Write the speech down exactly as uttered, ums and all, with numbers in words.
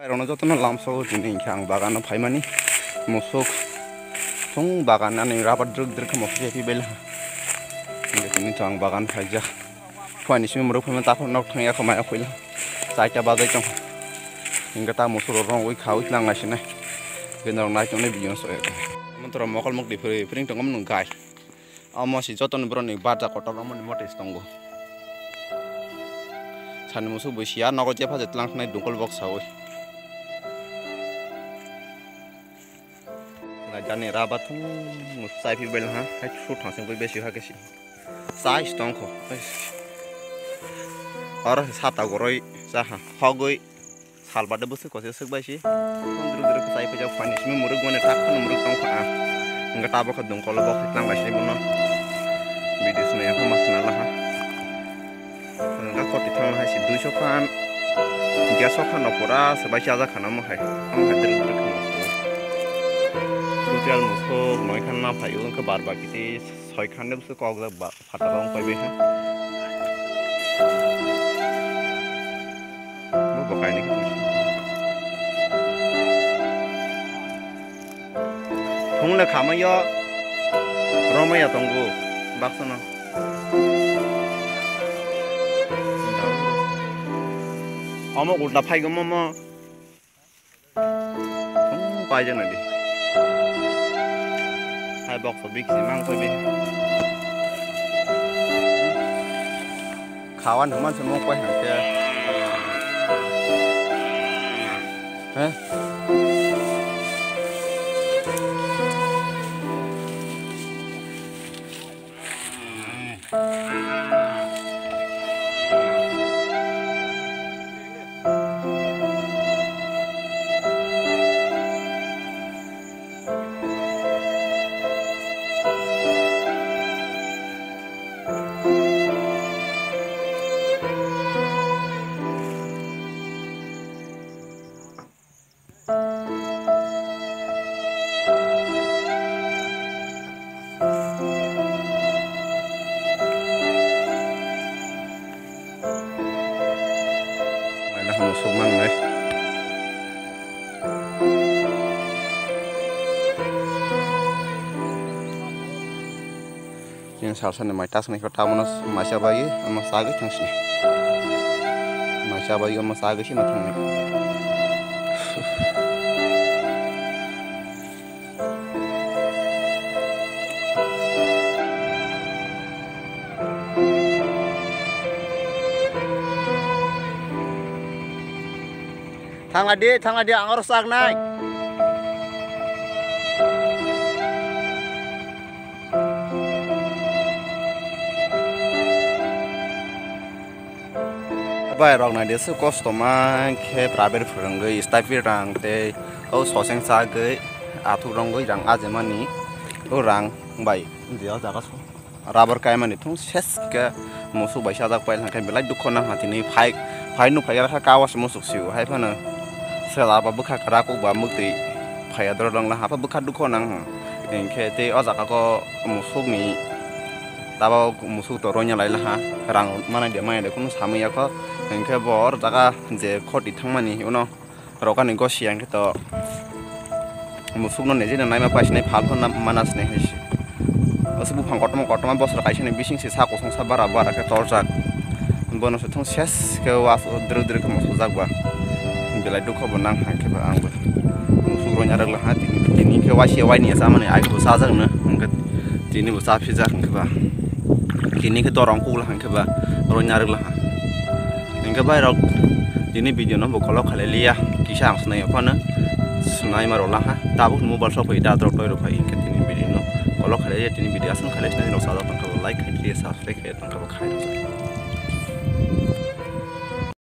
Rokno jotono lamsao tini hinkhe ang bagano phaimani musuk thung bagan ani rabar drwk drwk khe mosok se phi baila. Hinkhe tini to ang bagan phaijak. Phuaini simi mwrwk phaima takhuk nok thangya kho maya khuila. Chaita bajai tong. Hinkhe ta musuk rok rongwi khawi tlang naisinai. Hinkhe norok naitongnai video no soya. Amon torok mokol mokti phiri phiring tongma nung gai. Omo si jotoni borokni barja kotor omoni mote se tongo. Sani musuk bo siya nogo jepha je tlang thangnai dungkol bok sawi. Jani raba thung chai phi bel ha, hai su thang sing besi ha kesi. Chai se tongkho. Oro sata goroi cha ha, hogoi. Salbade bwswk kosi swk bai si. Drwk drwk khe chai paijak phani simi mwrwk mani tak phano mwrwk tong kha. Hwnkhe tabuk khe dungkol o bok tlang bai si bono. Video swnai ya phano swnala ha. Hwnkhe koti thang hai si duiso khan. Gas o khan no pura swbai si ajak khana mo hai. Tamo hai drwk drwk khe mo. Social musuk noi khan ma phai o hwnkhe bar bar kiti soi khan de bwswk kok jak ba. Phataro wng pai bai kha. Bo bo kainwi khe tong. Thung le khamai yo romai ya tongo baksa no. Omo ulta phai go momo. Thung paijak nai di. Hai bok so bik si mang koi bi. Khawan hwman se mok pai hang khe. He? Aina hamo sukma wngnai. Chini salsani mai tasnai khe tamono maisa bai omo sagwi thangsini. Maisa bai omo sagwi sino thangnai. Thangla di, thangla di, ang oro saknai. Bai rok nai de se kosto ma khe private phwrwngwi stipend rang tei o soseng chagwi athuk rongwi rang ajemani o rang bai dia jaga song. Rubber kaimani thung ses khe musuk bai sajak pai hwnkhe belai dukho nang ha tini phai phai nuk phai kha kawas musuk sio hai phano sela ba bwkha kwrak kok ba muktwi phai adro rwng la ha bwkha dukho nang ha hinkhe tei o jaga o musukni tabok musuk to ronya lai la ha rang manai de maya de kunu samwi ya kho hinkhe bo o jaga je khoti thangmani uno. Rokani gosi ang khe to musukno nijino naima paisinai phalpha mana sinai hai se. Aswk buphang kotorma kotorma bosor kaisani bising se sak kosong sa bara bara khe torjak. Bono se thung ses khe was drwk drwk khe mosojak ba. Belai dukho bo nang hai khe ba ang bo. Musuk roina rwgla ha tini, tini khe waisa waini ya chamani ai bo chajakno hwnkhe tini bo cha phijak hwnkhe ba. Tini khe dorong kukla hwnkhe ba roina rwgla ha. Hingke bai rok tini video no bo kolok khalai liya kisa ang snai phano snai ma rok laha tabuk mobile shop ida drok toi rok phai hingke tini video no kolok khalai liya tini video aswk khalai snai rok sajak tongkha like khai subscribe khai tongkha khai rok.